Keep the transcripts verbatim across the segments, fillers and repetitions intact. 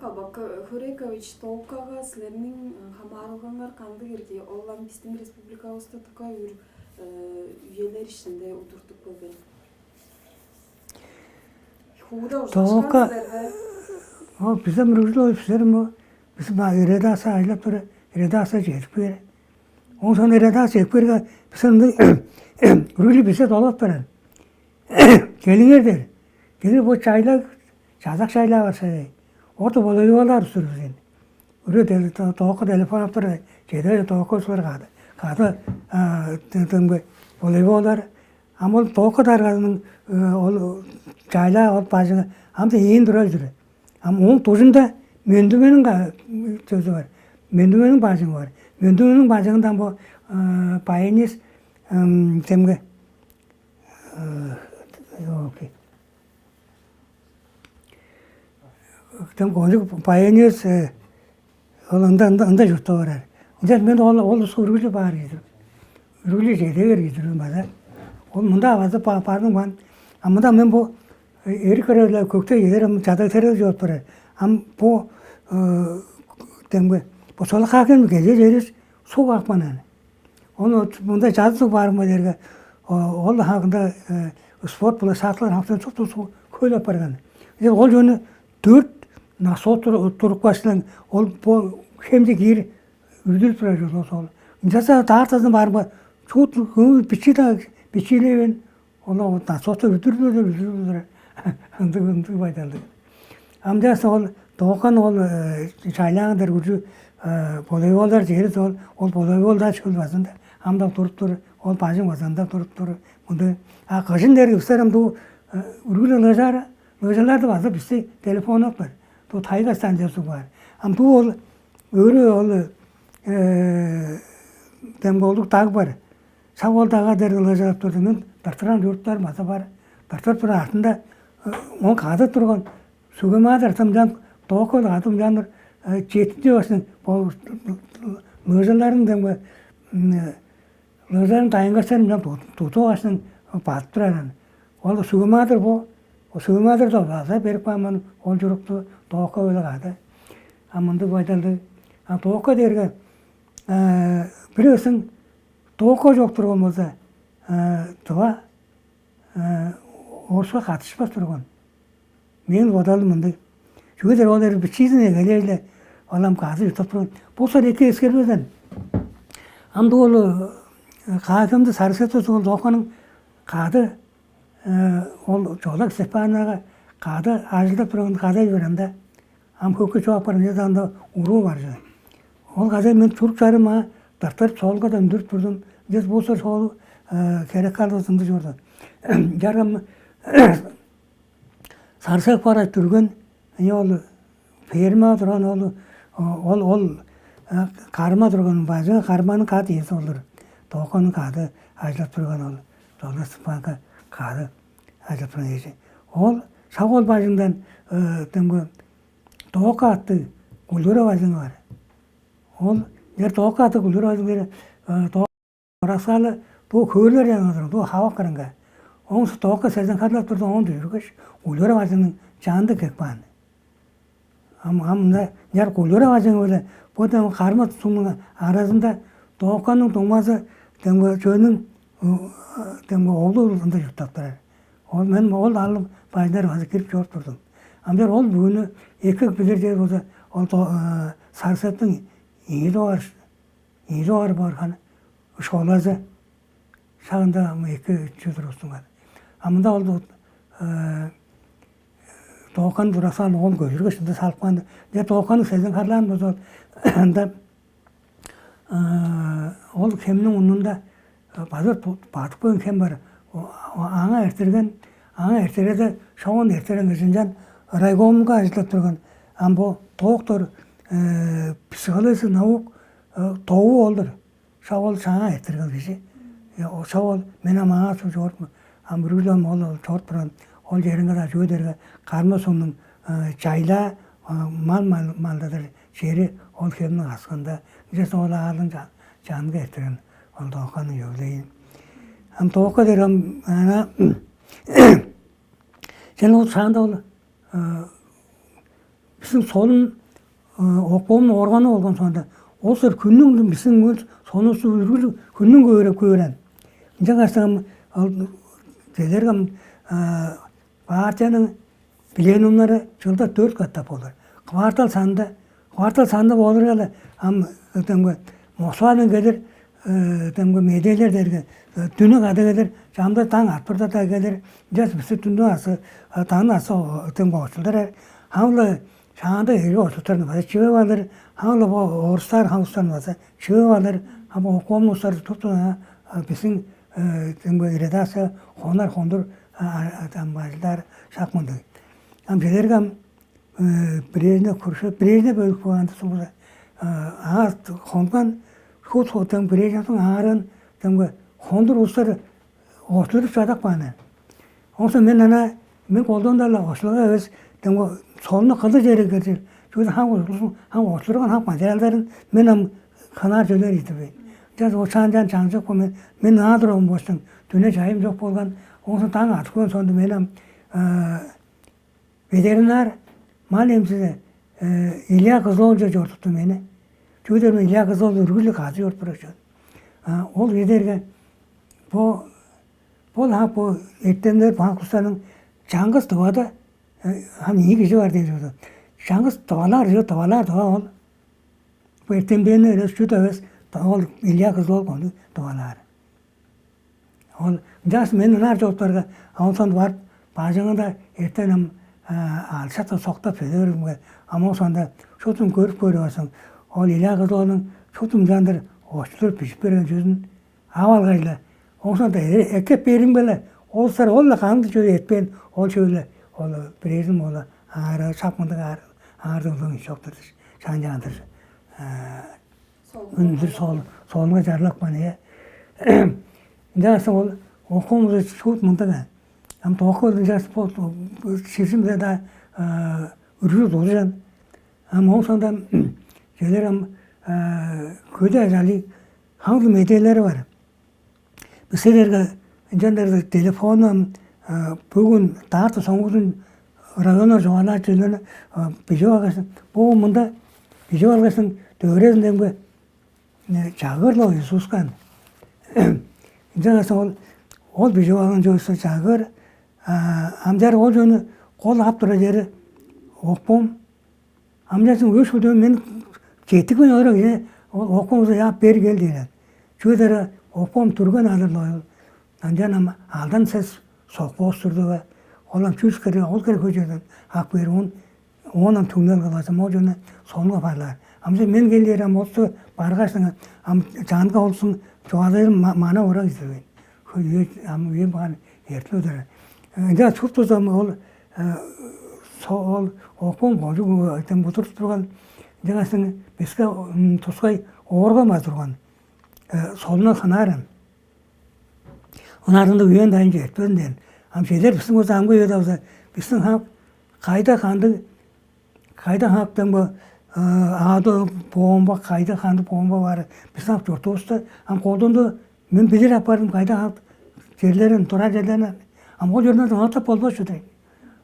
Бак Хорекович, Тоокага силерниң хамаарылгаңар кандыг ирги? Ол ам бистиң республикавыста дыка үр үелер ишинде удуртуп келген. Хууда Тоока ужашкан силерге. О, бизде муружул ой бизер мо. Биз редакция айлап тура, редакция жетип кээр. Он соң редакция экперге, биз ынды үргүлү бизде долоп баран. Келиңер дер. Келир бо чайлаг, чазак чайлаа барса. Орта болуй болар устур бизин. Үрү Тоока телефон ап тура, чеде Тоока устур кады. Кады демге болуй болар. Ам ол Тоока даргазының ол чайлаа ол бажыңы ам да ээн турар жүрү. Ам ооң дужунда Мөндүмениң сөзү бар. Мөндүмениң бажыңы бар. Мөндүмениң бажыңындан бо баянис демге Тем кончуг баянец ол ында ында ында чуртта барар. Ынчан мен ол ол улуска үргүлчү баар кижи-дир. Үргүлчү чеде бээр кижи-дир мен база. Ол мында база баарның баан. А мында мен бу эрик көрөөле көктө чедер чадаг терел чоруп барар. Ам бу демге бо солакаакын кеже жерис суг акпанан. Ону мында жазып баарымга дээрге ол хакында спорт биле шаартылар хамсаан чупту хөөл апарган. Ол жөнү дөрт насот турупкаштан ол бо хемче киир үрдүлүп турар жол ол. Ынчаса даартазын баарымга чуут көңүл бичии бичиилевин. Ону насоста үрдүрүп үрдүрүп ындыг ындыг байдалдыг. Амдаас ол доокан ол чайлаан дер күржү волейболдар чээрис ол ол волейболдаа шүл базында амдак туруп тур, ол бажың базында туруп тур. Мынды а кыжын дерги устарым ду үргүл ылыжаар ылыжаларды база бисти телефоннап бар. Ду тайга станциясы бар. Ам ду ол өрү ол демголдук даг бар. Шак ол дагга дерге ылыжап турду. Мен дыртыран чуруптар база бар. Дыртырып турар артында он кады турган сүгемаа дыртымчан доокка кады ымчааннар четинчи басын лыжаларын демге лыжаларын дайынгастарын ымчан тутуп алгашын бадып турар. Ол сүгемаа-дыр бо. Сүгемаа-дыр да база берип каан ол чурукту доокка кады. А мындыг байдалдыг. А доокка дээрге бир өсүң доокка чок турган болза, тыва орусча катышпас турган. Мээң бодалым мындыг. Чүге дээрге ол эри бичиизин эгелээр-ле, ол ам каазы чурттап турган. Бо сор эки эскербезен. Ам дуу ол каазымды сарысет тосугул доокканың каады ол Чолак Степановнага кады ажылдап турган кадай бер анда. Ам хөкке чоп апарган чеде анда уруу бар чыгы. Ол кадай мен чурук чарыма дыртырып соолга да үндүрүп турдум. Дес болса соол херек калдывыс ынды чорду. Чаргам сарсак бара дүрген ол ферма турган ол ол ол карма турган бажы карманын кат ийиси олур. Дооканын кады ажылап турган ол Жолдас Степанга кады ажылап турган эжи. Ол шак ол бажыңдан демге доокка аттыг культура бажыңы бар. Ол дер доокка аттыг культура бажыңы дер доокка орасаалы бу хөөлер янга турган, бу хавак кырынга. Оң доокка сезен харлап турду, оон дүжүргеш, культура бажыңның чаанды кек баан. Ам ам мында дер культура бажыңы биле бо дем карма сумнуң аразында доокканың дуңмазы демге чөөнүң демге оглу ында чурттап турар. Ол мен ол алып бажыннар база кирип чоруп турдум. Ам дер ол бүгүнү эки билир дер болза ол сарсеттиң ийи дугаар ийи дугаар барган школазы шагында ам эки чү тургустунган. А мында ол доокан турасаан ол көжүргеш ында салып каан. Дер дооканның сезин харлаан болза ында ол хемниң унунда база бадып кээн хем бар. Аңаа эртирген, аңаа эртиреде шоон эртирен кижинчен райкомунга ажылдап турган. Ам бо доктор психология наук тоову олдур. Шак ол чаңаа эртирген кижи. Шак ол мен ам аңаа чорупкан. Ам үргүлем ол чоруп турган ол черинге-даа чүве дээрге карма сугнуң чайлаа мал малдадыр чери ол хемниң аскында. Ынча ол аалын чанынга эртирген ол дооканның өгүлейин. Ам доокка дээр ам ана сен ол шаанда ол бистиң солун, э, обкомнуң органы болган соонда, ол сыр хүннүң бистиң мөөн сонувусту үргүл хүннүң көөрү көөрен. Ынчангаш ам ал чүвелер ам, э, партияның пленумнары чылда дөрт катап болур. Квартал санында, квартал санында болур эле ам демге Москвадан келир, э, демге медээлер дээрге, э, дүнү када келир, чамда таң артпырда да келир. Ынчаш бисти дүнү асы, э, таң асы демге очулдурар. Хамла шаанда эги очулдурну база чыып алыр. Хамла бо орустар хамустан база чыып алыр. Ам бо обкомнуң улустары туптуна бистиң, э, демге редакция хонар хондур, а, а, там бажылар шак мындыг. Ам чедерге ам, э, Брежнев, Хрущев, Брежнев өлүп калган турзун болза, а, аас хонган хут хотан Брежневтиң аарын демге хондур улустар очулдуруп чадап каан. Оңсо мен ана мен колдуунда-ла ошлуга эвес, демге солну кылдыр чере киржир. Чүгле хам улустуң хам ошлурган хам материалдарын мен ам ханаар чөлер ийди бейн. Жаз очаан чан чаңчок мен, мен наадыр он бостуң дүне чайым чок болган. Оңсо таң аткыын сонду мен ам, э, ветеринар мал эмчизи, э, Илья Кызыловиче чорудупту мени. Чүгүдер мен Илья Кызылов үргүлү кады чорудуп турар чүве. А, ол кедерге бо, бо ла бо эртемдер, бо кустарның чаңгыс дывада, э, ам ийи кижи бар дээр чорду. Чаңгыс дывалаар чүве, дывалаар дыва ол. Бо эртемденни эвес, чү-даа эвес, ол Илья Кызылов ону дывалаар. Ол ынчаш мен ынаар чоруптарга, а ол соонда барып, бажыңында эртен ам, а, алчатка соктап сөдеримге, ам ол соонда шуптун көрүп көрүп алсаң, ол Илья Кызыловнуң шупту ынчандыр очулдуруп бижип берген чүвезин ап алгай-ла. Ол соонда э-, эккеп бериңбе-ле, ол сар ол-ла кандыг чүве этпээн, ол чүве-ле, ол Брежнев ол аары, шак мындыг аары, аары дылдың чок-тур дээш, шаан чаандыр, а, Үндүр сол, солунга чарлапкан, э. Ынчангаш ол окуумузу шуут мындыг, а. Ам тоокка ынчангаш бо ширжим-даа, а, үргүл дужан. Ам ооң соонда чүлер ам, а, көдээ ажалыг хаңдыл медээлери бар. Бистерге ынчан дээрге телефонну, а, бөгүн даарты соңгузун районнар чугаалаар чүвелерни, а, бижип алгаш, бо мында бижип алгаш, дөгерезин демги, э, чагыыр-ла Иисуска. Ынчангаш ол, ол бижип алган чүвеси чагыыр, а, ам чаар ол чүвени кол ап турар чери окпом. Ам чаа өш-билден мен четтикпейн олура кижи ол окуңузу яап бер кел дээр. Чүге дээрге окуум түрген алыр-ла ол. Ынчан ам алдан сес сокпоос турду-ла. Ол ам чүс хире, ол хире хөй черден ап бээр, оон, оон ам түңнел кылбазам, ол чүвени сонуга парлаар. Ам чаа мен келээр ам олусту баргаш, ам чанга олустуң чугаалаайын ма-, мана ора кижи-дир мен. Хөй үе, ам үем баан эртип олурар. Ынча чуруп турза, ам ол, э, со-, ол окуум кончуг, э, айтам, будуруп турган, ынчангаштың биске, м, тускай оорга база турган, э, солунар хынаар ам. Ынаар ында үен дайынче эртпезин дээн. Ам чедер бистиң болза амгы үеде болза, бистиң хам кайда кандыг, кайда хактан бо, э, аады бомба, кайда кандыг бомба бар, бис ап чортувуста, ам колдунду мен билир аппардым, кайда хак черлерин, турар черлерин, ам ол черден ыңатап болбас чүве.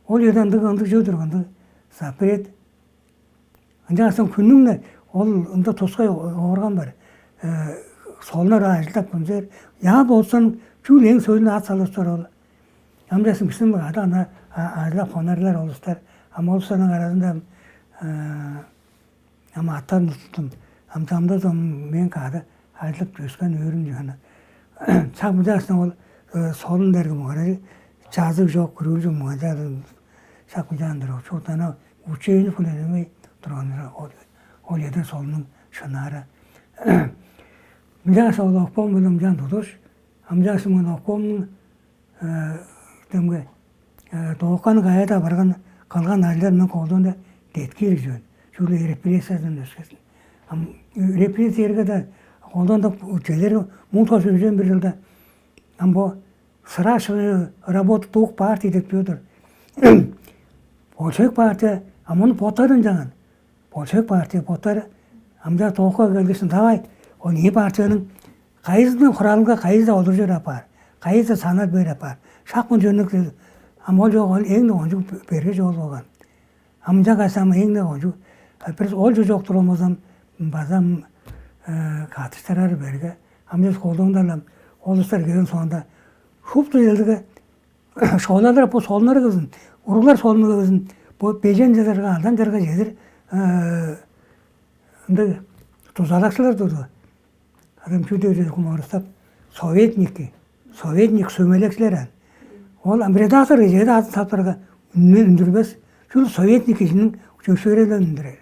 Ол черде ындыг, ындыг чүве турган, ындыг запрет. Ынчангаш хүннүң-не ол ында тускай оорган бар. Э, солунар ажылдап күнзер, я болзун, чүл эң сөөлүнде ат салыптар ол. Ам чаа бистиң кады ана, а, ажылдап хонарлар ол улустар. Ам ол улустарның аразында, э, ам аттарын уттуптум. Ам чамдыызы мен кады ажылдап өскен өөрүм чүве. Шак мынчаштың ол, э, солун дээрге муңарай чазыг чок, күрүүл чок муңарай шак мынчаан-дыр ол. Чуут ана учебник-биле дөмей турганнар ол, ол эде солунуң шынаары. Мынчааш ол окпом-биле мынчаан тудуш, ам чаа мен окпомнуң, э, демге, э, доокканы каяа-даа барган, кылган ажылдар мен колдуунда деткиир кижи мен. Чүгле репрессиядан өскезин. Ам, э, репрессияларга-даа колдуунда чедер муң тос үжен бир чылда ам бо страшная работа двух партий деп чүве-дир. Большевик партия, а муну боттары ынчанган. Большевик партия боттары ам чаа доокка келгеш, давай, ол ийи партияның кайызының хуралынга кайызы-даа олуржур апаар, кайызы-даа санап бээр апаар. Шак мын чөннүг, ам ол чок, ол эң-не кончуг берге чоол болган. Амча кайсам эң-не кончуг. Бир ол чү чок турган болзам, базам катыштырар берге. Амча колдуундан ол улустар келген соонда шупту челдиге шоолалар бо солнары кызын, уруглар солнары кызын, бо бежен чыдырга, алдан чыдырга чедир ындыг дузалакчылар турду. Адам чүү дээр кумарыстап, советники, советник, сүмелекчилер ан. Ол ам редактор эжээди атын таптарга үнүн үндүрбес, чүл советник кижиниң чөпшээрелин үндүрер.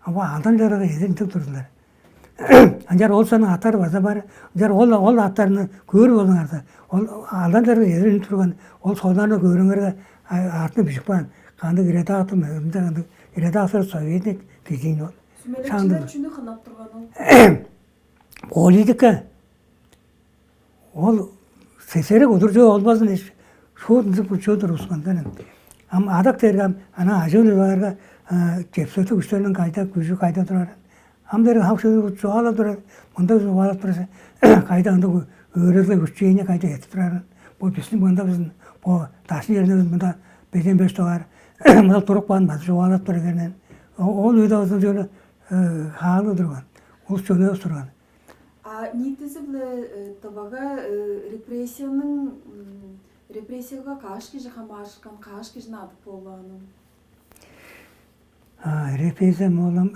А бо алдан чыдырга эдер ынчып турдулар. Ынчаар ол саның аттары база бар. Ынчаар ол ол аттарны көөр болуңарда, ол алдан чыдырга эдер үнүп турган ол солнарны көөрүңерге артын бижип каан. Кандыг редактор, ынча кандыг редактор, советник кижиин ол. Сүмелекчилер чүнү хынап турган ол? Политика. Ол сесерек удуржу олбазын эш шуут ынчып чүве тургускан. Ам адак дээрге ам ана ажыы улугларга чепсетиг күштерниң кайда күжү кайда турарын. Ам дээрге хак шөлү чугаалап турар. Мында чугаалап турар. Кайда ындыг өөредилге күчээни кайда этип турарын. Бо биздин мында биздин бо дашын жеринде мында беден беш дугаар мында туруп каан база чугаалап турар кернен. Ол үйде озун жолу хаалып турган. Улус чөнөөп турган. А ниитизи-биле тывага репрессияның репрессияга каш кижи хамаарышкан, каш кижини адып болааным? А репрессия молам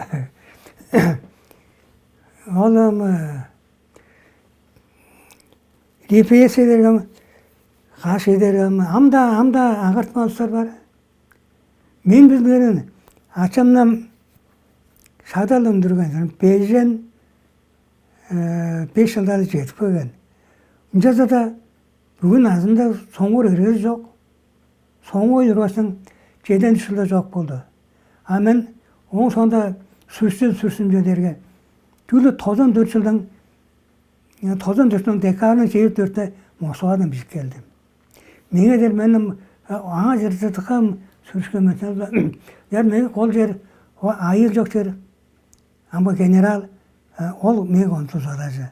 олам репрессия дергем каш кижи дергем амда амда агартмалыштар бар. Мен билбээн ачамнам шадал үндүрген бежен беш чылдары чедип келген. Ынчалза-даа бүгүн азында соңгур эргези чок. Соңгуй ургашның чеден үш чылда чок болду. А мен ооң соонда сүрсүн сүрсүмче дээрге чүгле тозан дөрт чылдың тозан дөрт чылдың декабрьның чейи дөртте Москвадан бижип келдим. Меңээ дээр мен аңаа чырзыдыккам сүрүшкен мен яр меге кол чер айыыл чок чер амба генерал ол меге онтузадажы.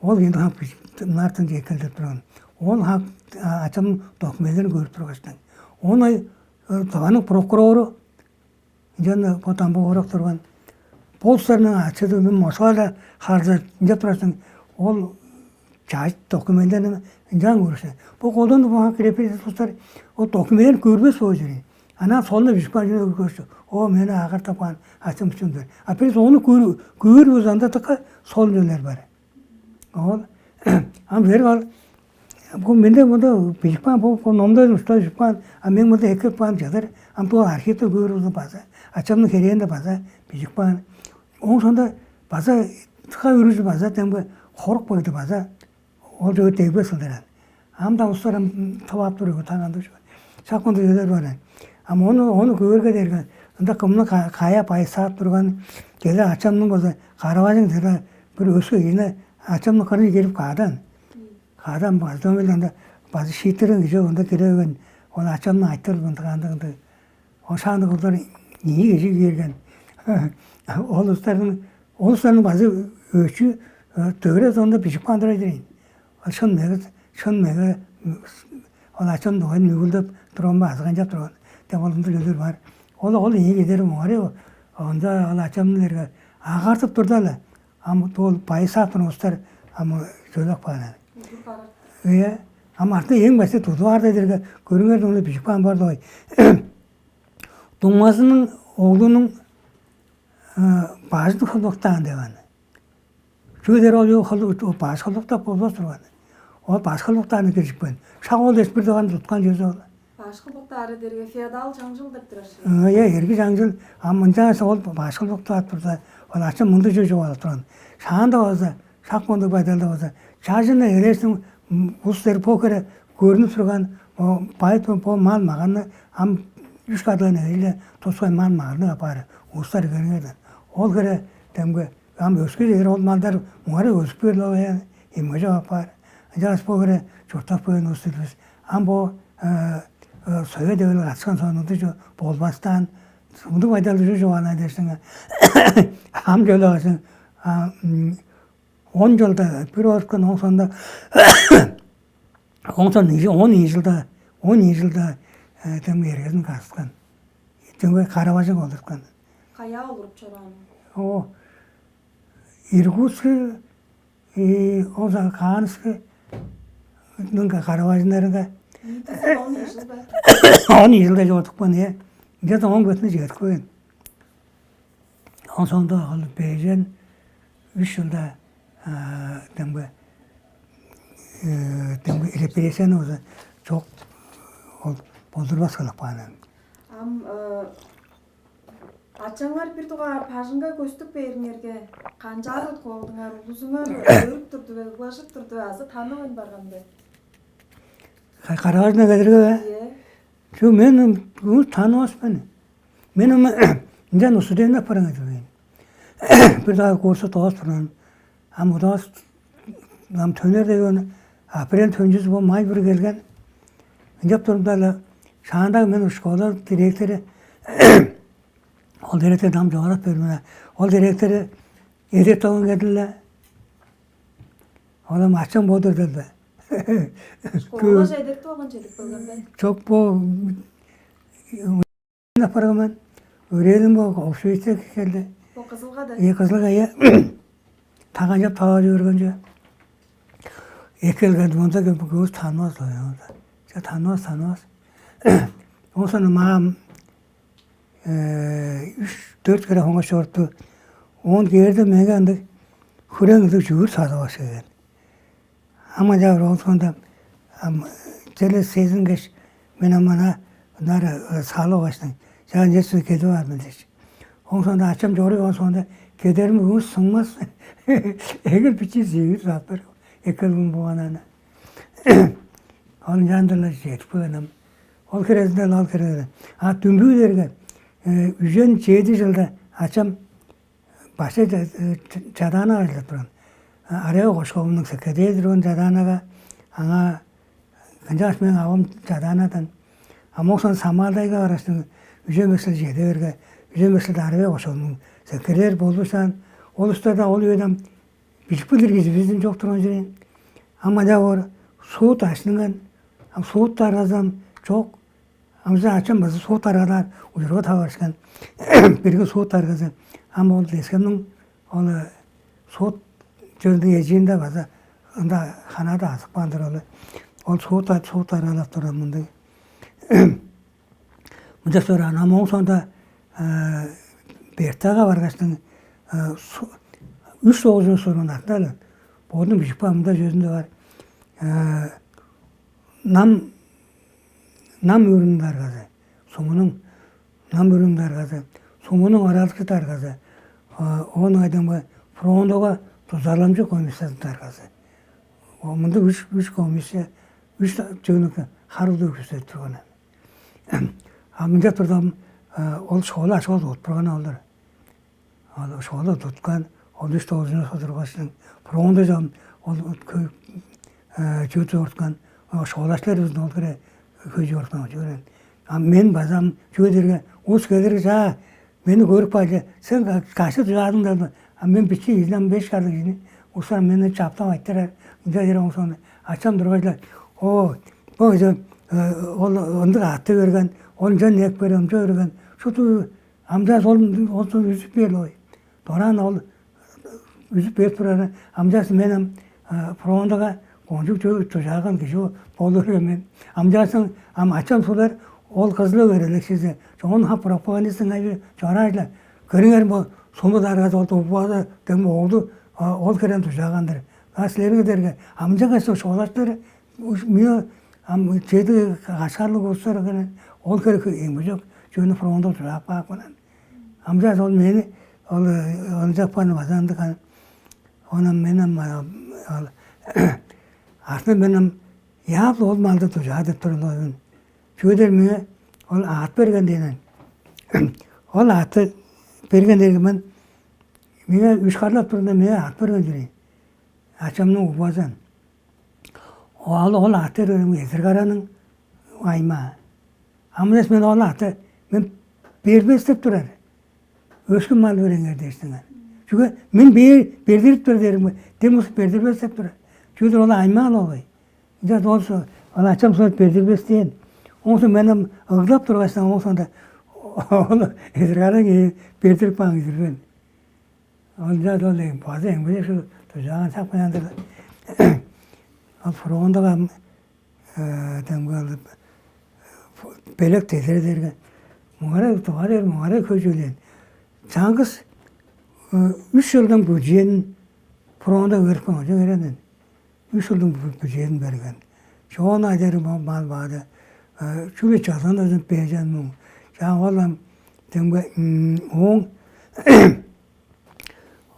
Ол кийин хак мынартан чеккелдеп турган. Ол хак ачамның документин көрүп тургаштан. Ону тываның прокурору ынчан бо дамбы орак турган. Болсарның ачыды мен Москвада харза ынча турасың. Ол чаажы документтерин ынчаан көрүшсүн. Бо колдон бо хак репрессия тустар ол документтерин көрбес боо чүрүн. Анаа солну бижип каан көрчү. О мени агартып каан ачам үчүндүр. А бир ону көөр көөр узанда тыкка сол нөлер бар. Ол ам берип ал бу менде мында бижип каан бу номдой устаа бижип каан а мен мында эккеп каан чадар ам бу архивте көөр улу база ачамның херээнде база бижип каан. Оон сонда база тыка үрүжү база демге хорук барды база ол жөө дегбес кылдыран. Ам да устар ам тып ап тур таан анда шак мында жөөлөр бар. Ам ону ону көөрге дерге ында кымны кая байсаап турган кеде ачамның болза караважың тыра бир өске кижини ачамның кырын келип каадан. Каадан база дөмелден база шииттерин кижи онда кире берген ол ачамның айтырып ындыгандыгынды ошаанды кылдар ийи кижи киирген. Ол улустарның ол улустарның база өчү дөрес онда бижип кандырай дирейн. Шын меге шын меге ол ачам дугайын нүгүлдеп турган базы канчап турган деп ол ындыг өлөр бар. Ол ол ийи кедери муңарай онда ол ачамнылерге агартып турда эле. Ам ол байысаап турган улустар ам чөлөк баан. Ийе. Ам артында эң башта тудуп аар дедирге көрүңер ону бижип каан бар дой. Дуңмазының оглунуң бажын холбоктаан деп аны. Чүге дээрге ол баш холбоктап болбос турган. Ол баш холбоктааны киржипкен. Шак ол эс бир даган туткан чүве ол. Башкы буктаары дээрге феодал чаңчыл деп турар ши. Ыя, эрги чаңчыл. А мынчааса ол башкы буктаап турда, ол ачам мындыг чүве чугаалап турган. Шаанда болза, шак мындыг байдалда болза, чажына элээштиң улустер бо хире көрүнүп турган бай бо мал маганны ам үш кадаан эле тускай мал маганны апаар улустар көрүңер. Ол хире демге ам өске жер ол малдар муңары өсүп бээр эмгежок апаар. Ынчангаш бо хире чурттап келген улус-тур бис. Ам бо совет эвелге катышкан соонда чү болбастаан мындыг байдалды чү чугаалаар дээштиң ам чөлү бажың он чылда бир орускан оң соонда оң сон он ийи жылда он ийи жылда тем эргезин каскан. Деңге кара-бажың олурупкан. Каяа олуруп чораан? О, Иркутск, э, ол Канск ның кара-бажыңнарынга. Он ийи чылда чорудупкан, э. Где-то он бетине чедип келген. Ол соонда ол бежен үш чылда, а, демги, э, демги репрессияны уже чок, ол болдурбас кылып каан. Ам, э, ачаңар бир дугаар бажыңга көстүп бээриңерге, канчаар уткуп алдыңар, улузуңар өөрүп турду бе, ыглажып турду бе, азы таныгын барган бе? Кара-бажыңга келирге бе? Ийе. Чү, мен ам таныпас мен. Мен ам ынчан студент апарган мен. Бир дугаар курсту доос турган. Ам удавас, ам төнер деп, ону апрель төнчүзү бо май бир келген. Ынчап турумда-ла, шаандагы мен школа директору, ол директор ам чугаалап берди мен. Ол директору эдертип алган келди-ле. Ол ам ачам бо-дур дедиле. Школаже эдертип алган чедип келген бе? Чок, бо апарган мен. Өрээлим бо общежитиеге келди. Бо Кызылга да? Э, Кызылга, э. Таганчап таваржы көргенче. Эккелген мында кем көс танмас ол. Че, танмас, танмас. Оон соң маам, э, үш, дөрт хире хоңгаш чорупту. Оон кээрде меңээ ындыг хүрең ындыг чүвүр садып алгаш келген. Ам ынчаар ол соонда, ам, черле сезингеш, мен ам ана ынаар, э, салып алгаштың, чаа, нече кедип аар мен дээш. Ол соонда ачам чоруй, ол соонда кедерим үгүс сыңмас. Эгер бичии зиигир саап бер, эккелген болган ана. Ол ынчаандырлар чедип келген ам. Ол хирезинде-ле, ол хирезинде. А дүмбүү дээрге, э, үжен чеди чылда ачам башкы ча-, э, ч-, Чадаанага ажылдап турган. А, Аравай кошкомунуң секретары турган Чадаанага, аңаа канчааш мээң авам Чадаанадан. А моксан Самаалдайга бараштың үжен беш чеде берге, үжен беш Аравай кошкомунуң секретары болушаан, ол устарда ол үеден билип билир кижи биздин чок турган чүрен. Ам ада оор суут аштынган, ам суут даргазам чок. Амза ачам база суут даргалаар ужурга таварышкан. Бирги суут даргазы. Ам ол дескемниң ол суут чөлдүң эжиинде база ында ханада азып каан-дыр ол. Ол суут, суут даргалап турган мындыг. Мынча сөөрү ам ооң соонда, э, Бертага баргаштың, э, үш согузун сурган артында-ла бодунуң бижип каан мында чөзүнде бар. Э, нам, нам өөрүнүң даргазы, сумунуң, нам өөрүнүң даргазы, сумунуң аралыкчы даргазы, э, оон айдың бо фрондуга дузаламчы комиссияның даргазы. О, мында үш, үч комиссия, үч чөнүк хар улуу күзеп турган. А мынча турдум, э, ол школа, школа туттурган олар. Ол школа туткан, ол үш тогузунчу тургачтың, фронтужам ол кө-, э, чүү чорткан, ол школачылар биздин ол кире көй чорткан чүрен. А мен базам чүге дээрге ус келер чаа, мени көрүп каажы, сен кашты дужаадың дады, а мен бичи излем беш карлыг кижини, усар мени чаптап айтырар, ынча дээрем сону ачам тургайла, о, бо кижи, э, ол ындыг аътты берген, ол ынчан нээп берген, ынча берген, шупту амчаас ол, ол үзүп бээр ой. Дораан ол үзүп берип турары, амчаас мен ам, э, фронтага кончуг чө-, чужааган кижи болур мен. Амчаасың ам ачам сулар ол кызылы берелексизе, чоон хап пропагандистың ай чораажла. Көрүңер бо суму даргазы ол туппаада дем оолду, а, ол херен дужааган-дыр. А силерге дерге амча кайсы школаштар мио ам чеди кашкарлыг улустар херен ол херек эмгежок чүнү фронту дужаап каапкан. Амча ол мени ол ынчапкан база ындыган. Онан мен ам ол артын мен ам яап ол малды дужаа деп тур. Чүге дээрге меңээ ол аът берген дээнен. Ол аътты берген дээрге мен меңээ үш карлап турда меңээ аът берген чүрейн. Ачамның угбазын. Ол, ол аът берген эзир караның аймаа. Амынас мен ол аътты мен бербес деп турар. Өске мал береңер дээштиңер. Чүге мен бээр бердирип тур дээрим, дем ус бердирбес деп турар. Чүге ол аймаа ол ой. Ынча ол аны ачам соот бердирбес дээн. Оңсу мен ыглап тургачтан оңсунда Ол эзирганың бердирип каан кижи мен. Ол чаа ол эң база эң бирээш дужааган сак баяндыр. Ол фронтага демге алып белек тезер дерге муңарай тугар эр муңарай көжүлээн. Чаңгыс үч жылдың бюджетин фронтага берип каан ожа керенин. Үш чылдың бүзээрин берген. Чоон ажары мал баады. Чүгле чазан өзүн бежен муң. Чаа ол ам демге ооң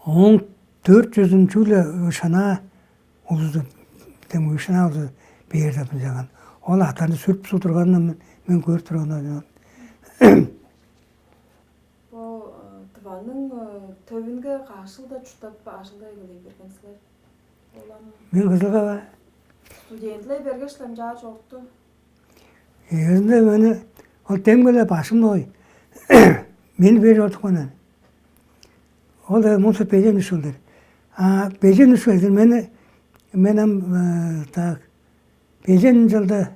ооң төрт жүзүн чүгле ышанаа улузу, демге ышанаа улузу бээр деп ынчаган. Ол аттарны сүрүп суу турганын мен көрүп турган. Бо тываның төвүнге каш чылда чурттап ажылдай кылый берген силер? Мен кызылга студентилей бергеш лам чаа чорукту. Эгезинде мени ол демгеле башым ой. Мени бер чордук менен. Ол да муңсу бежен үш чылдыр. А бежен үш чылдыр мени мен ам так бежен чылда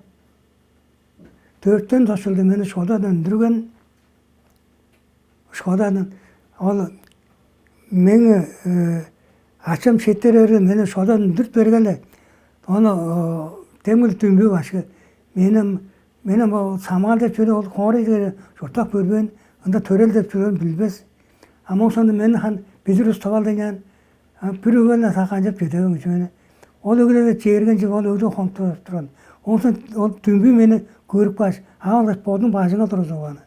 төрттен тос чылда мени школадан үндүрген. Школадан ол мени ачам шеттер эрге мени школадан үндүрүп бергеле. Ону демгил дүмбү башкы менен менен ол самаалдап чүрү ол хоорай чурттап көрбээн, ында төрел деп чүрүн билбес. А моң сонда мен хан бизир уступ алды ыняан. Бир өгел-даа сак канчап чедевең чүвени. Ол өгелерге чээргенчиг ол өгде хонуп турар турган. Оон ол дүмбү мени көрүп кааш, аалгаш бодуң бажыңга тургузуп каан.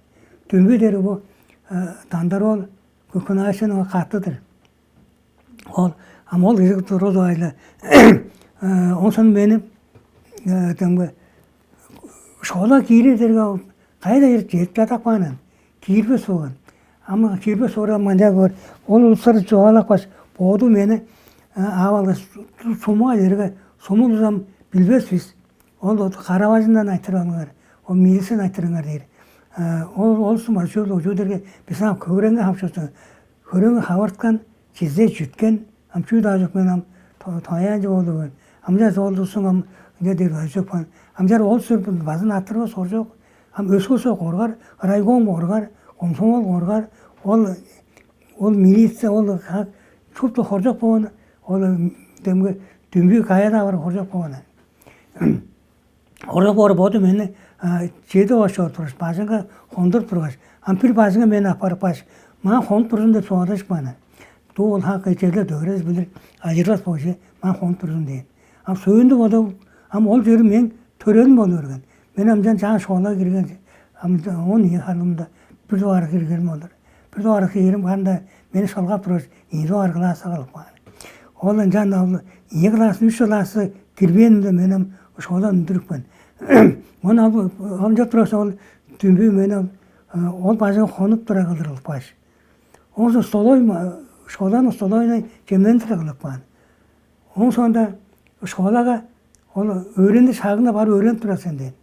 Дүмбү дери бу дандар ол көхүнээшен каттыдыр. Ол ам ол кижи тургузуп айлы. Оон мени демге школа киирер дерге кайда чедип чадап каанын киирбес болган. Ам кирбес ора мынча боор. Ол улустар чугаалапкаш, боду мени ап алгаш, сумуга черге суму улузам билбес бис. Ол караважындан айтырыңар, ол милисен айтырыңар дээр. Ол ол сумар чүл ужуудерге бис ам хөөреңге хамчылсын. Хөөреңге хавырткан, чизе чүткен, ам чүү даа чок мен ам тояанчы болду. Амча золдусуң ам ынча дээр база чок. Амчар ол сүр базын аттырбас оржок. Ам өскүсү коргар, райком коргар, комсомол коргар, ол ол милиция, ол шупту хоржок болган, ол демге дүмбүү каяда бар хоржок болган. Оржок боор боду мени чеди ош чор тургаш, бажыңга хондуруп тургаш, ам бир бажыңга мени аппарып каш, маа хонуп турзун деп соодашып каан. Дуу ол хак эчерлер дөгерес билир, ажырлас бооже, маа хонуп турзун дээн. Ам сөөнү бодуп, ам ол чөрү мен төрелим болуп берген. Мен амчан чаан школага кирген, ам он ийи харлымда бир дугаар киргеним болур. Бир дугаар киргеним канда мени шалгап тургаш, ийи дугаар класска кылып каан. Ол ынчан ол ийи класс, үч классы кирбээнимде мен ам школаны үндүрүпкен. Ону ал ынча тургаш, ол дүмбүү мен ол ол бажыңга хонуп тура кылдырылып кааш. Оон столой, школаның столойной чемнендире кылып каан. Оон соонда школага ол өөрүнү шагында бар өөренип турар сен дээн.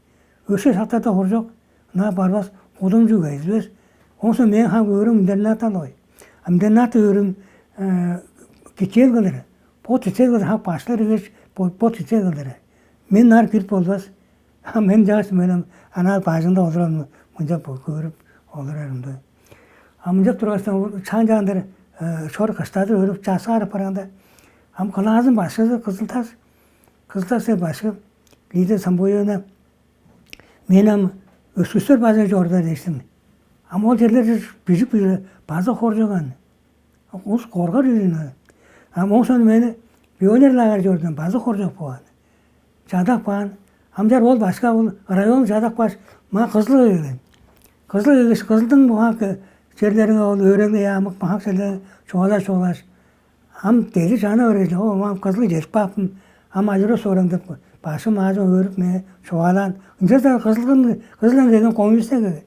Өске шактарда хоржок, ынаа барбас, кудумчуг эзивес. Оон соон мээң хам өөрүм интернаттан ой. Интернатта өөрүм кичээл кылыр. Бо тичээл кылыр хам баштар эгеш, бо тичээл кылыр. Мен нар кирип болбас. А мен чааш менен анаа бажыңда олурарым мынча көрүп олурарымды. А мынча тургастан чаан чаандыр шор кыштадыр өрүп часкаарып бараанда, ам кылаазын башкызы кызылтас, кызылтас деп башкы Лидия Самбуевна мен ам өскүстер бажыңы чорда дээшсиң. Ам ол черлер бижик бижик база хоржуган. Улус коргар үрүнү. Ам оң сону мени пионер лагерь чордум, база хоржок болган. Чадап каан. Амчар ол башка ол район чадап каш, маа кызыл келген. Кызыл келгеш, кызылдың муңаак черлеринге ол өөреңге яамык махак черлер чугаалаш чугаалаш. Ам дези чана берген, о, ам кызыл чедип кааппын. Ам ажыры соорам деп башым аажы өөрүп мээ чугаалаан. Ынча кызылгын кызылдан келген коммунистер келген.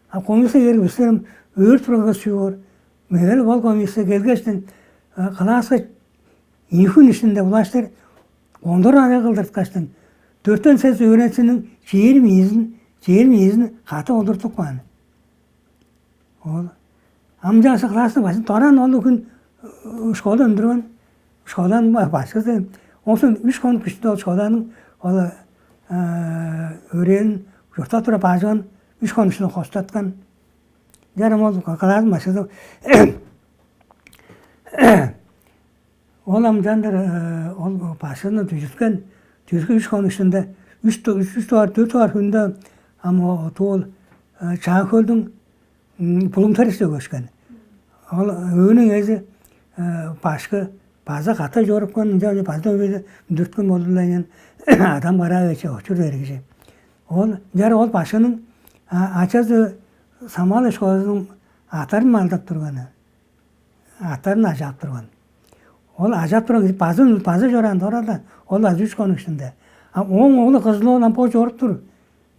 А коммунистер келген бистерим өөр турган кыз чүү боор. Мегел бол комиссия келгештен класска ийи хүн ишинде улаштыр ондор ара кылдырткаштан дөртен сес өөренчиниң чээрим ийизин чээрим ийизин катып олдуртуп каан. Ол амчаасы класстың башын дораан ол хүн школа үндүрген, школаның башкызы. Оңсон үч хонук ишинде ол школаның ол өрөөнүн чуртта тура баажыган үч хонук ишинде хостаткан. Чарым ол кылаазын башкызы ол ам чандыр ол башкыны дүжүткен, дүжүткү үш хонук ишинде үч үч дугаар, дөрт дугаар хүнде ам ол чаан хөлдүң булуңтар иште көшкен. Ол өөнүң эзи башкы база ката чорупкан, ынча база өбези үндүрткүн болдулайын адам караа вече очур дергижи. Ол ынчаар ол башкының ачазы самаал школазының аттарын малдап турганы, аттарын ажаап турган. Ол ажаап турган кижи база база чораан дорада ол азы үч хонук ишинде. А ооң оглу кызыл оол ам бо чоруп тур.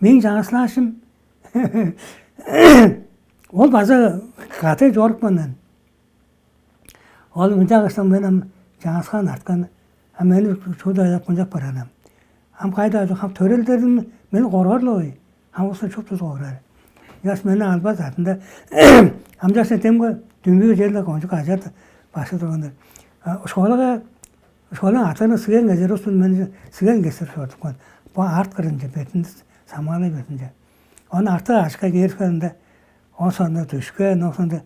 Мээң чаңгыс класчым ол база катай чорупкандан. Ол мынча кылсам мен ам чаңгыскаан арткан, а мени шууда аяп мынчап бараан ам. Ам кайда хам төрелдерим мени коргар-ла ой. Ам улустан чуптузу коргар. Яс мени албас артында ам жакса демге дүмбүү жерле кончук ажар башы тургандар. Школага школаның атаны сыган кезер устун мен сыган кесип сордупкан. Бо арт кырынче бетинде самаалай бетинче. Ону артык ашка кээрип каанда, ол сонда дүшкен, ол сонда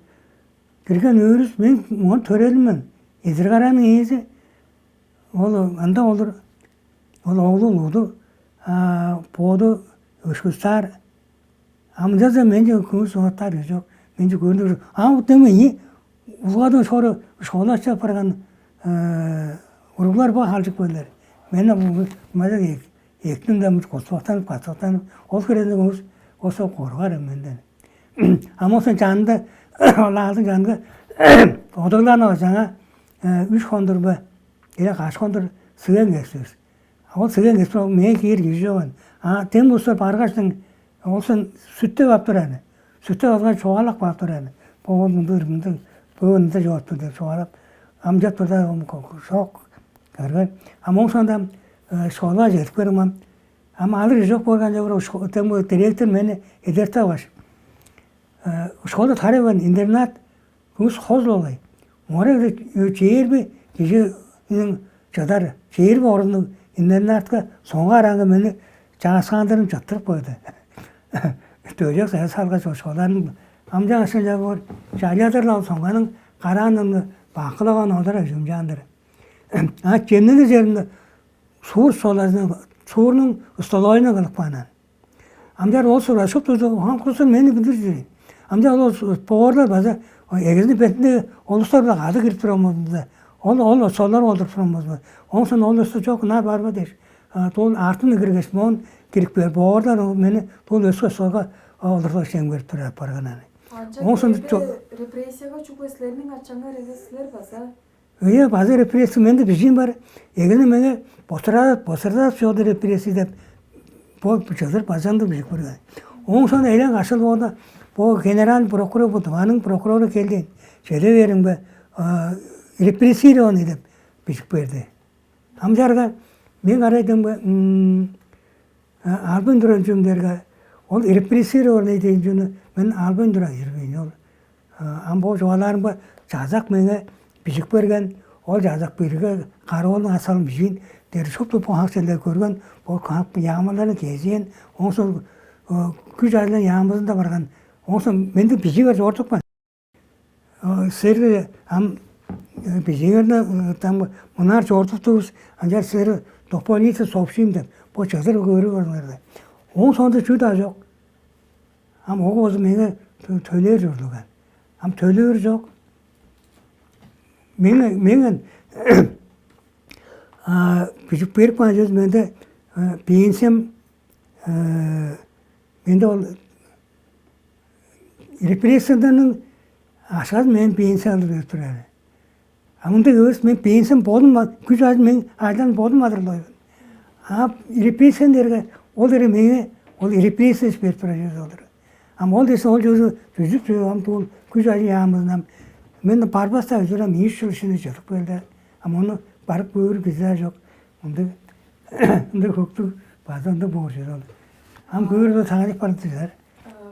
кирген өөрүс мен ону төрелим мен. Эзир караның ээзи ол анда олур. Ол оглу улуду боду өшкүстаар. Амчаза менче көңүс оттаар жок. Менче көрүнүп жок. А вот деме и улгадын шору школача барган уруглар ба халчык көйлер. Мен маза эктимде куттуктанып каттыктанып ол херени көңүс оса коргар менден. А мосон жанында ол аалдың жанында одуглаан жаңа үч хондур ба эле каш хондур сыган кесивис. Ол сыган кеспе ол мээ киир кижи чоган. А тем болза баргачтың олсон сүттеп ап тураны. Сүттеп алган чугаалап каап тураны. Бо ол мындыр мындыр бөөнүнде чорупту деп чугаалап амчап турда шок көргөн. А моң соонда школага жетип көрүңмам. Ам алыр чок болган жок тем директор мени эдертип алгаш школа тарайган интернат Кус хозулалай. Море чээрби кижиниң чадар, чээрби оруннуг интернатка соңгаар аңгы мени чааскаандырын чыттырып койду. Дөжек сая салгаш ошколарын амчаң ашынча боор, чалядырла ол соңганың караанын бакылаган олар ажымчаандыр. А чемнени черинде суур солазын суурнуң усталойну кылып каанан. Амчаар ол сура шуптузу оон курсун мени билир чүве. Амчаар ол боорлар база эгезини бетинде олустар-биле кады кирип турар болзунда, ол ол солар олдуруп турар болзун. Оңсон ол өстү чок ынаар барба дээш. Дул артын киргеш, моон кирип бээр боорлар мени дул өске солга олурга чемгерип турар апарган аны. Оңсон репрессияга чүгле силерниң ачаңар эвес силер база Ыйы база репрессия менде бижиин бар. Эгени меңе босураат босураат чоду репрессия деп бо чыдыр базанды бижип көрген. Оң соон элең ашыл боонда бо генеральный прокурор бо дываның прокурору келди. Чеде бериң бе репрессированный деп бижип берди. Амчаарга мен карайдым бе албайн турар чүвүм дээрге ол репрессированный дээн чүнү мен албайн турар ирбейн ол. Ам бо чугаалаарымга чазак меңе бижик берген, ол чазак бирге кароолуң асалын бижиин дери шупту бо хак черле көрген, бо хак яамаларын кезиен, оңсо күч ажылын яамызында барган, оңсо менде бижиге чордукпан. Силерге ам бижигерни там мынаар чордуптувус, ынчаар силерге дополнительно сообщим деп, бо чыдыр көрүп алыңар. Оң соонда чүү-даа чок. Ам ол болза меңээ төлээр чордуг аан. Ам төлээр чок. Меңээ меңээ бижип берип каан чүве менде пенсиям менде ол репрессиядан ашказ мен пенсия алып берип турар. А мындыг эвес мен пенсиям болунмады, күч ажыл мен айлан болунмадыр лой. А репрессияны дээрге ол эре меңээ ол репрессия берип турар чүве олар. Ам ол десе ол чүве жүзүп чүве ам туул күч ажыл яамызын ам мен барбастаа үзүр ам ийи үч чыл ишине чыдып келди. Ам ону барып көөр кижи чок. Ындыг ындыг хөктүг база ындыг боор чүве ол. Ам көөр бе таңажып барып дижер.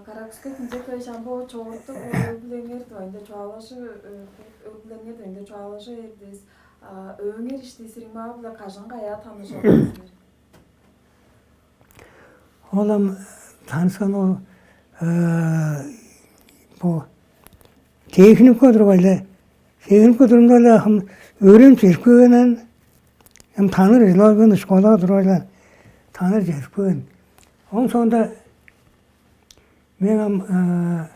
Каракүске Кинзекович ам бо чогуртук өг-бүлеңер дугайында чугаалажы өг-бүлеңер дугайында чугаалажы бердивис. Өөңер ишти сириңмаа-биле кажан каяа таныш ордуңар? Ол ам таныскан ол э, бо техникумга тургаш-ла, техникумга турумда-ла ам өөренип чедип келген, ам таныыр чылалгын школага тургаш-ла таныыр чедип келген. Ооң соонда мен ам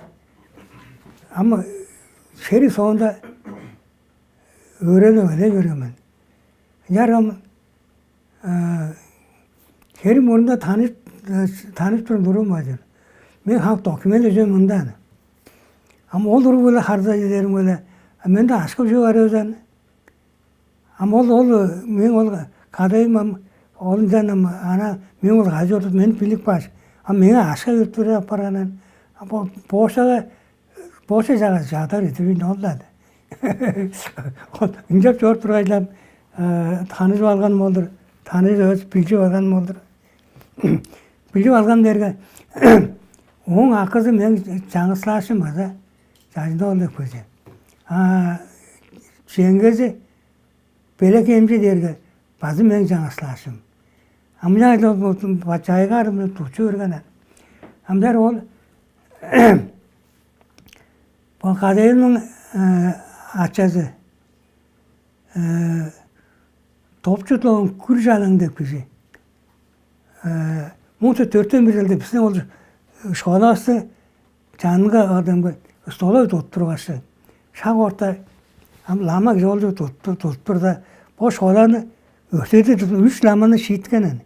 ам шериг соонда өөренип элей берген мен. Ынчаарга ам херим мурнунда таныш таныш турум турган бажын. Мен хак документ эжем мындан. Ам ол уруг-биле харза чедерим-биле, менде ашкы чүве бар өзен. Ам ол ол мен ол кадайым ам ол ынчан ам ана мен ол кайы чордут мен билип кааш, ам меңээ ашка берип туруп апарганын. Ам бо боошага бооча чагаш чадар идивин ол-ла. Ол ынчап чоруп тургай-ла ам таныжып алган болдур, таныжып өзүп билчип алган болдур. Билип алган дээрге ооң акызы мээң чаңгыслаашым база чажында ол деп көзү. А чеңгези белек эмчи дээрге база мээң чаңгыслаашым. Амчаан ол чайгаар мына тучу берген. Амдар ол бо кадайының ачазы Топчу Тоон Күр Жалаң деп кижи. Муңча төртен бир жылда биздин ол школабысты чанынга адамга столовый тудуп тургаш, шак орта ам лама кижи ол тудуп турда, бо школаны өртеди үч ламаны шииткен аны.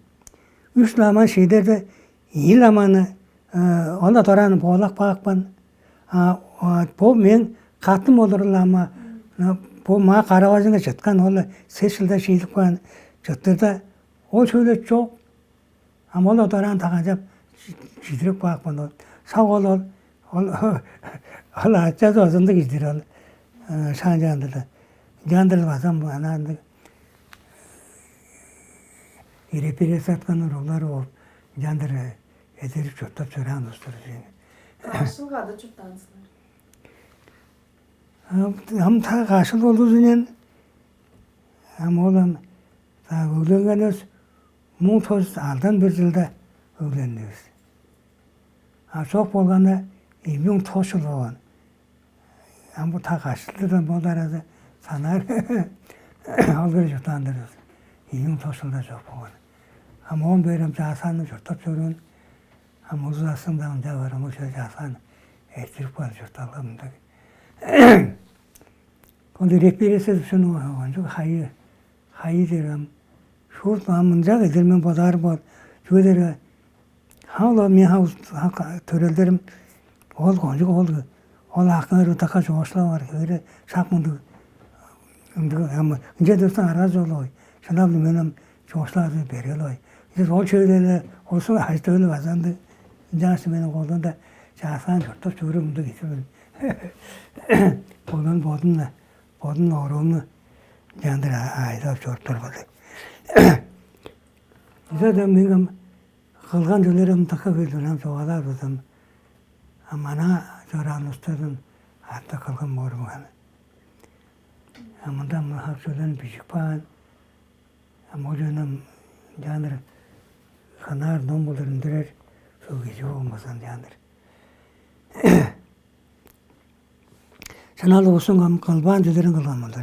Үч ламаны шиидерде ийи ламаны ол-ла дораан боолак баапкан. А бо мээң катым олурул ама бо маа кара-бажыңга чыткан, ол сес чылда шиидип каан чыттырда ол сөөле чок. Ам ол одараан таганчап чидирип каапкан ол. Сак ол ол ол ол ачазы озунду кижидир ол шаан чаандырда. Чаандыр базам ана ындыг ирепире саткан уруглар ол чаандыр эдерип чурттап чораан улустар. Кашыл кады чурттаан силер? Ам та кашыл болдузунен ам ол ам та өгленген өс муң тос алдан бир жылда өгленнивис. А чок болганда эми муң тос жыл болган. Ам бу та кашылдыдан болду арада санаар ол кире чурттаан-дыр. Эми муң тос жылда чок болган. Ам оон бээр ам чаасааны чурттап чоруур. Ам улус астында ынча бар, ам ошо чаасаан эртирип каар чуртталга мындыг. Ол репрессия шуну кончуг хайы хайы дээр ам шуут ам мынча кедер мен бодаарым бар. Чүге дээрге хавла мен хав төрелдерим ол кончуг ол ол акыңар ытакка чоошулап бар хевире шак мындыг ындыг ам ынча дөртен аргажы ол ой. Шынап мен ам чоошулаар берген ой. Ол чөйлеле олсун ажы-төлү базанды. Ынчангаш менин колдуунда чаасаан чурттап чүүрү мындыг кижи мен. Бодун бодун бодун оруумну чандыр айдап чоруп турган. Ынча да мен кылган чүлерим дыка бир дунам чугаалаар болзам, ам ана чораан устардан артык кылган боор болган. А мында мына хак чүлерин бижип каан, а мужунум чаандыр ханаар ном болдур үндүрер, сол кижи болмасан чаандыр. Шынал улустуң кылбаан чүлерин кылган болдур.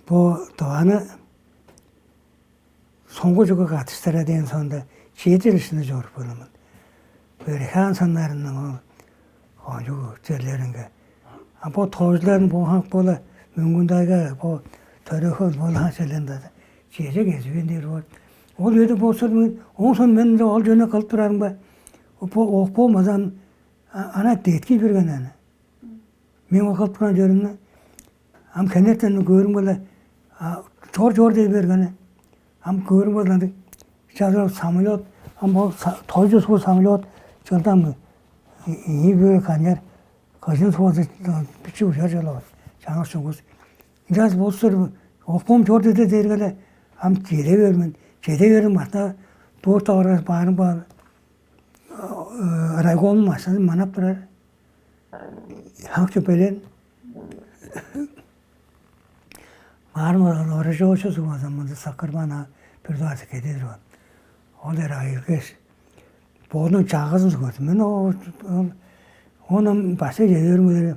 Бо Тываны соңгу чүгү катыштыра дээн соонда чедир ышыны чоруп келемин. Бөрхаан саннарының ол кончуг черлеринге. А бо тоожуларын бо хак бола Мөңгүндайга бо төрехөл болаан челенде чеже кезиген дээр боор. Ол өйдө болсур мен оон соң мен ол жөнү кылып турарымга бо ок болмазан ана детки берген аны. Мен ол кылып турган чөрүмнү ам хенертен көөрүм боле чор чор дей бергени. Ам көөрүм боле ындыг чазыр самолет ам ол тойчу суу самолет чылдам ийи бөөр канчар кыжын сугазы бичи ужар чылы бар. Чаңгыс чуңгус ынчаас болсур окпом чор деде дээргеле ам чеде бермен. Чеде берим барта дуур таваргаш баарым баар. Райкомнуң машиназын манап турар. Хак чөпелен маарым оружиечи сугбазам мында сакырбаан бир дугаарда кеде турган. Ол эр айылгеш бодунуң чагызын көрдүм мен. Ол Оон ам башка чеде берип келгеш,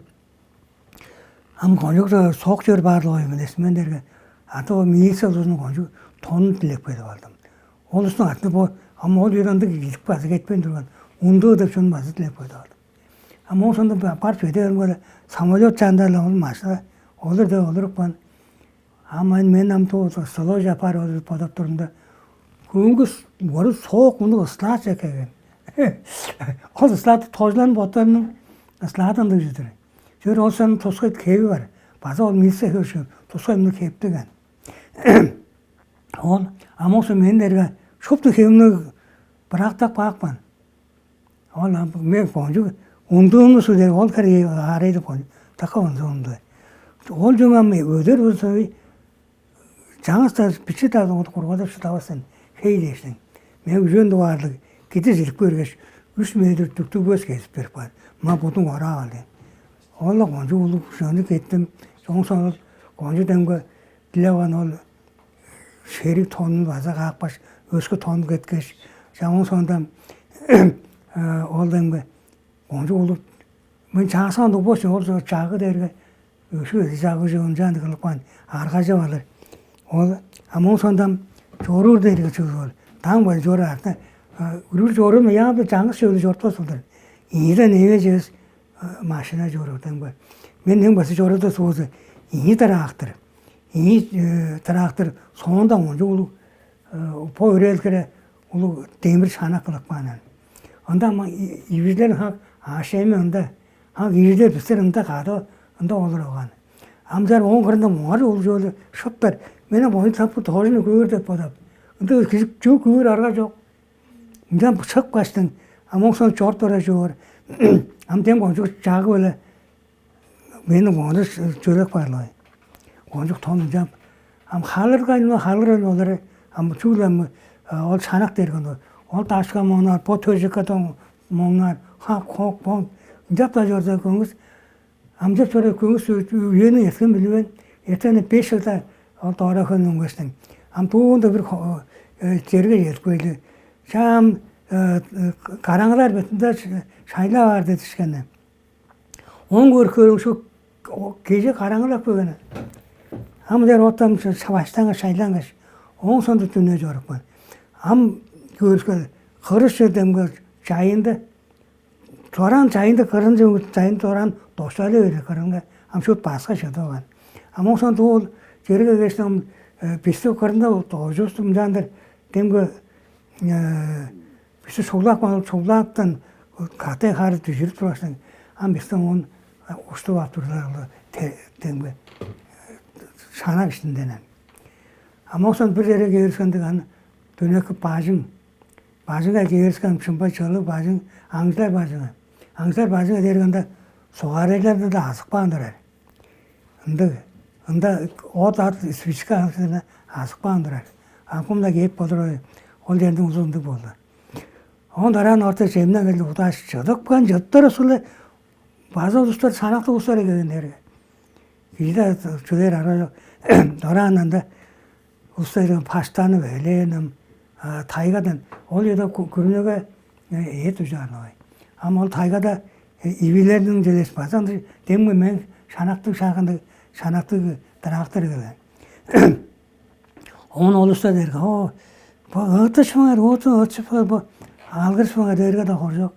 ам кончуг-даа соок чер баар-ла болгай мен, эсмен дээрге, ада ол милиция улузунуң кончуг тонун дилеп кедип алдым. Ол улустуң артында бо, ам ол үеде ындыг кижи база кетпейн турган, ундуу деп чон база дилеп кедип алдым. Ам ооң соонда барып чеде бээримге, самолёт чанында-ла ол машина олур деп олурупкан. Ам мен, мен ам туу столовыйже апаар деп бодап турумда, көңгүс бору соок мунук ыслаат чеккеген. Ол ыслааты тожуларның боттарының ыслааты ындыг чүве-дир. Чүге ол соонун тускай хеви бар. База ол милиция хевишкен, тускай мындыг хептиг аан. Ол ам ооң соонда мен дээрге шупту хевимни бырактап каапкан. Ол ам мен кончуг ундуумну су дээр, ол хире аарайды кончуг, такка ундуумду. Ол чүң ам өдер болза, чаңгыс-даа, бичии-даа кургадып шыдавас сен, хей дээштиң. Мен үжен дугаарлыг кидис илип көргеш, үш метр дүктүг бес кезип берип каан. Ма будуң ораап ал дээн. Ол-ла кончуг улуг чүвени кеттим. Чоң сонур кончуг демге дилеп каан ол шериг тонун база каапкаш, өске тон кеткеш, чаа, ооң соонда ол демге кончуг улуг, мен чааскаан угбас, ол чагы дээрге өшүү эди чагы чыгынчаан кылып каан, аргажап алыр. Ол ам ооң соонда чоруур дээрге чыгыы ол. Даң база чоруур артына үрүр чоруур, яа бир чаңгыс чөлү чорутпас болдур. Ийиден эвес эвес машина чоруур демге. Мен эң база чоруур суузу ийи трактор. Ийи трактор соонда кончуг улуг, бо өрээлгере улуг демир шанак кылып каан. Ында ам ивирлер хак аъш-чем ында, хак ивирлер бистер ында кады ында олуруп алган. Ам чаа ооң кырында муңар ол чоолу шыптар. Мен ам ону тап бо тоожуну көөр деп бодап. Ында кижи чүг көөр арга чок. Ынчан бышкып каштың, ам ооң соон чоруп бара чоор. Ам дем кончуг чагы-биле мени ону чөлеп каарлавайн. Кончуг тон ынчан. Ам халыргай, халыргай олары, ам чүгле ам ол шанак дээрген ол. Ол дашка моңнаар, бо төжекке моңнаар, хак, хок, бон. Ынчап-даа чорза көңүс, амчап чоруур көңүс үениң эрткен билбээн, эртен беш чылда ол доора хөлүн үнгештиң. Ам дуунда бир черге чедип кээли. Чаа, ам караңгылаар бетинде шайлап аар дедишкени. Оон көрүп көрүңүш, кежээ караңгылап келген. Ам дер оттам шаваштаңга шайлангаш, ооң соонда дүне чорупкан. Ам көрүшкел, кырыш чердемге чайынды, дораан чайынды кырынче, чайын дораан дошчалай бере кырынга, ам шуут баска чыдып алган. Ам ооң соонда ол черге кээштиң, ам бисти кырында доожувусту мынчаандыр демге бисти шуглап каан, шуглаптан катай хары дүжүрүп тургаштың, ам бисти оон уштуп ап турлар ол демге шанак иштинден. Ам ооң соонда бир черге кээривискендиг, аны дөмей бажың, бажыңга кээривискен, шымбай чылыг бажың, аңчылар бажыңы. Аңчылар бажыңы дээрге ында суггарайларда-даа азып каан турар. Ындыг, ында от, ат, спичка азып каан турар. Ам кым-даа кээп болур, ол черниң улузу ындыг болду. Оон дораан орта чемнен келди, удааш чыдыпкан, чыдыптар ушуле база улустар, шанактыг улустар келген дээрге. Кижи-даа чүлээр арга чок. Дораан ында улустар паштанып элээн ам тайгадан, ол үеде күрүнеге эът ужаар-ла болгай. Ам ол тайгада ивилерниң челеш база ындыг демги мен шанактыг шаагындыг, шанактыг трактор келген. Оон ол улустар дээрге: «О, бо ыыттышпаңар, оотун ыытышпаңар, бо алгырышпаңар» дээрге-даа хоржок.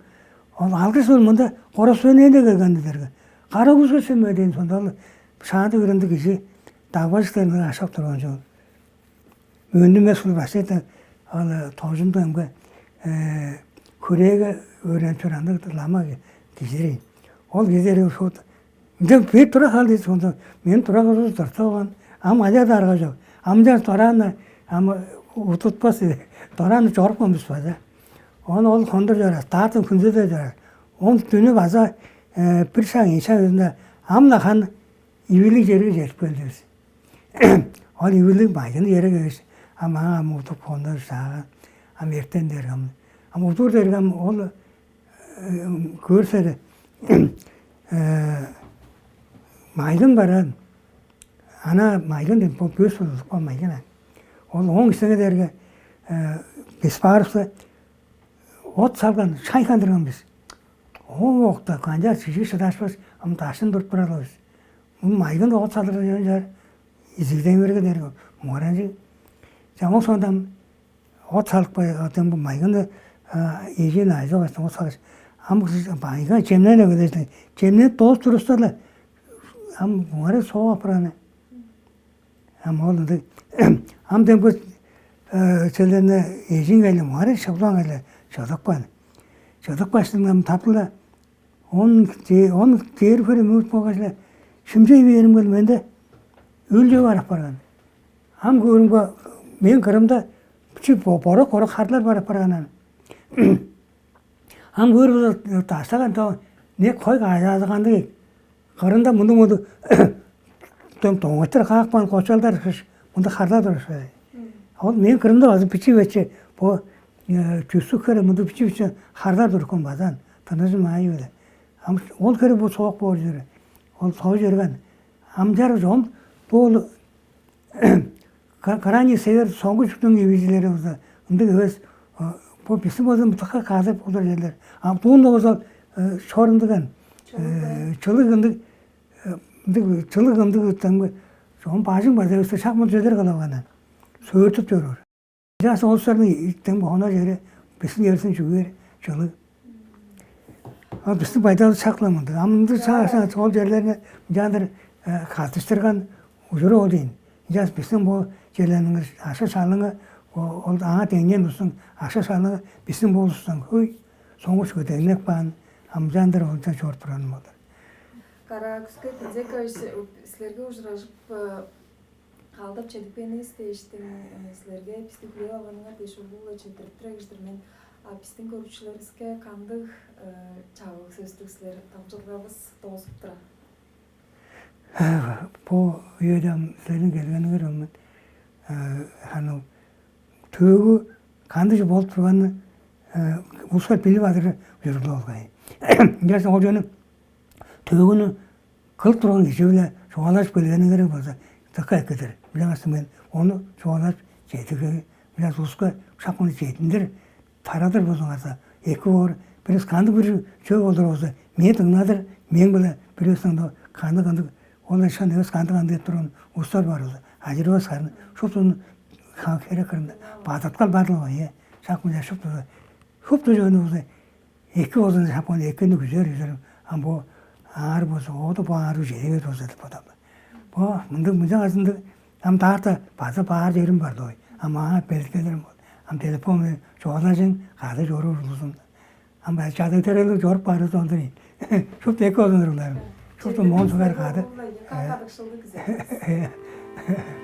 Ол алгырыш ол мында коростуэннеринде келген дээрге. Кара күзге шиммеден сонда ол шаанда үрүндү кижи дагбажыктарны ашап турган чүве. Мөндүмес кылып ашеты ал тоожунду эмге хүрээге өөренип чораан лама кижи-дир ийин. Ол кижи дээрге шуут: «Ынчан бээр тура хал» дээш, онда мен тура кыргызы дорта болган. Ам аяа-даа арга чок. Ам ынчан дораан-на ам удутпас, дораан-на чорупкан бис база. Оон ол хондур чорааш, даартын хүнзеде чорааш, оон дүнү база бир шаг ийи шаг үезинде ам-на хан ивилиг черге чедип келдивис. Ол ивилиг майгын черге кээш, ам аңаа ам удуп хондур чааган, ам эртен дээрге ам, ам удуур дээрге ам ол көөрүсте майгын бараан. Ана майгын деп бо бөс болдук, ол майгын аан. Ол ооң истеге дээрге бис баарывыска от салган, шай хандырган бис. Ооң окта канчаар чижик шыдашпас, ам дашын туруп турар бис. Муну майгын оът салыр жөн чаар изигдей берген дээрге муңаранчыг. Чамок соондан оът салып кой, оттон бу майгыны эжиин айза баштан оът салгаш, ам майга чемнен эгележине, чемнен доос турустарла ам муңарай сооп апарганы. Ам ол ындыг ам демги челерни эжиин кайлы муңарай шыглаан кайлы чыдыпкан. Чыдып каштыңдан таптыла он он дээр хөрү мүгүт болгаш-ла шимчей бээримге менде өлче барып барган. Ам көөрүмге мен кырымда бичи борок-борок харлар барып барган аны. Ам көөр болза даштаган то не кой кажаазыгандыг кырында мындыг мындыг дом доңойтор каапкан кочалдар кыш мындыг харлар турушпай. Ол мен кырында база бичи вече бо чүсүк хере мындыг бичи бичи харлар турупкан базан тыныжым аайы беле. Ам ол хере бу соок боор жери. Ол соо жерген. Амчар жон бу крайний север соңгу чүктүң ивижилери болза ындыг эвес. Бу бистиң болза мытыкка казып болур жерлер. А буун болза шорундуган чылыг ындыг ындыг чылыг ындыг демги чогум бажың база эвес шак мын чөдер кылып анан сөөртүп чоруур. Жас олустарның иттен бохонор жери бистиң эвесин чүгээр чылыг. А бистиң байдалыбыс шак-ла мындыг. А мындыг чаашаан ол черлерни мынчаандыр каттыштырган ужуру ол дейн. Ынчаас бистиң бо черлериниң акша шалыңы ол аңаа деңнээн улустуң акша шалыңы бистиң бо улустан хөй соңгуш көдеңнеп каан амчаандыр олча чоруп турган болду. Караакүске Тинзекович силерге ужуражып каалдап чедип кээниңиз дээштиң силерге бисти хүлээп алганыңар дээш улуу-ла четтирип тур эгер-дир мен. А бистиң көрүүчүлеривиске кандыг чагыг сөстүг силер дамчыдылгавыс доозуп тура? Бо үеде ам силерниң келгениңер ам аны төөгү кандыжы болуп турганын улуска билип алыр ужурлуг болгай. Ынчаарга ол жөнү төөгүнү кылып турган кижи-биле чугаалажып келгениңер болза дыка эккедир. Билеместим мен ону чугаалажып чедиге биле улуска шак муну чединдир тарадыр болзуңарза эки боор. Бирис кандыг бир чөө болур болза мени дыңнадыр, мээң-биле бирээсиң кандыг кандыг ол ышан эвес кандыг кандыг деп турган улустар бар болза ажырбас харын шуптун херек кырында бадыткал бар-ла бо. Шак мынча шупту шупту жөнү болза эки болзун шапкан экини күзер күзер ам бо аар болза оду бо аарыг чедевет болза деп бодам. Бо мындыг мынча азындыг ам даарта база баар черим бар дой. Ам аңаа белгелерим бол. Ам телефон чугаалажың кады чоруур улузум. Ам чадыг терелиг чоруп баарыз ондур ийин. Шупту эки болзун урууларым. Шупту моон сугар кады. Кадыкшылдыг кизе.